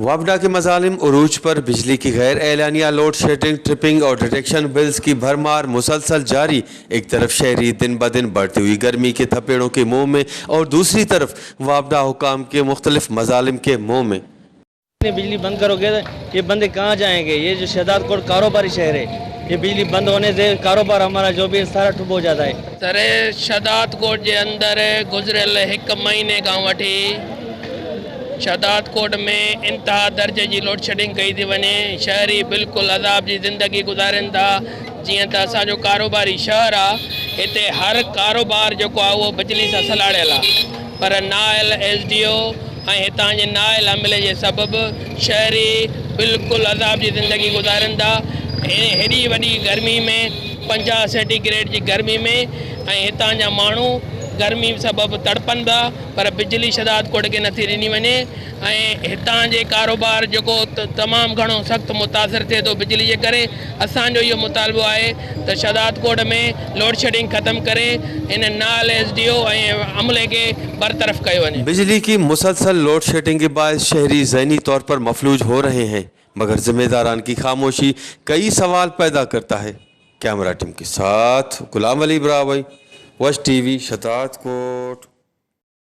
वापडा के मजालिम उरूज पर, बिजली की गैर एलानिया लोड शेडिंग, ट्रिपिंग और डिटेक्शन बिल्स की भरमार मुसलसल जारी। एक तरफ शहरी दिन ब दिन बढ़ती हुई गर्मी के थपेड़ों के मुंह में और दूसरी तरफ वापडा हुकाम के मुख्तलिफ मजालिम के मुंह में। बिजली बंद करोगे तो ये बंदे कहाँ जाएंगे? ये जो शहदादकोट कारोबारी शहर है, ये बिजली बंद होने से कारोबार हमारा जो भी है सारा ठप हो जाता है। सर, शहदादकोट जे अंदरि गुज़िरियल हिकु महीने खां वठी शहदादकोट में इंतहा दर्जे जी लोड शेडिंग कई थी वञे। शहरी बिल्कुलु अज़ाब जी ज़िंदगी गुज़ारनि था। जीअं त असांजो कारोबारी शहर आहे, हिते हर कारोबार जेको आहे उहो बिजली सां सलाड़ियल आहे, पर नाअहिल एस डी ओ ऐं हितां जे नाअहिल अमले जे सबबु शहरी बिल्कुलु अज़ाब जी ज़िंदगी गुज़ारनि था। हेॾी वॾी गर्मी में, 50 सेंटीग्रेड जी गर्मी में, ऐं हितां जा माण्हू गर्मी सबबु तड़पनि था, पर बिजली शहदादकोट खे नथी ॾिनी वञे ऐं हितां जे कारोबार जेको तमामु घणो सख़्तु मुतासिर थिए थो बिजली जे करे। असांजो इहो मुतालबो आहे त शहदादकोट में लोड शेडिंग ख़तमु करे इन नाअहिल एस डी ओ ऐं अमले खे बरतरफ़ कयो वञे। बिजली की मुसलसल लोड शेडिंग के बाद शहरी जहनी तौर पर मफलूज हो रहे हैं, मगर जिम्मेदारान की खामोशी कई सवाल पैदा करता है। कैमरा टीम के साथ गुलाम अली बरावई, वश टीवी, शहदादकोट।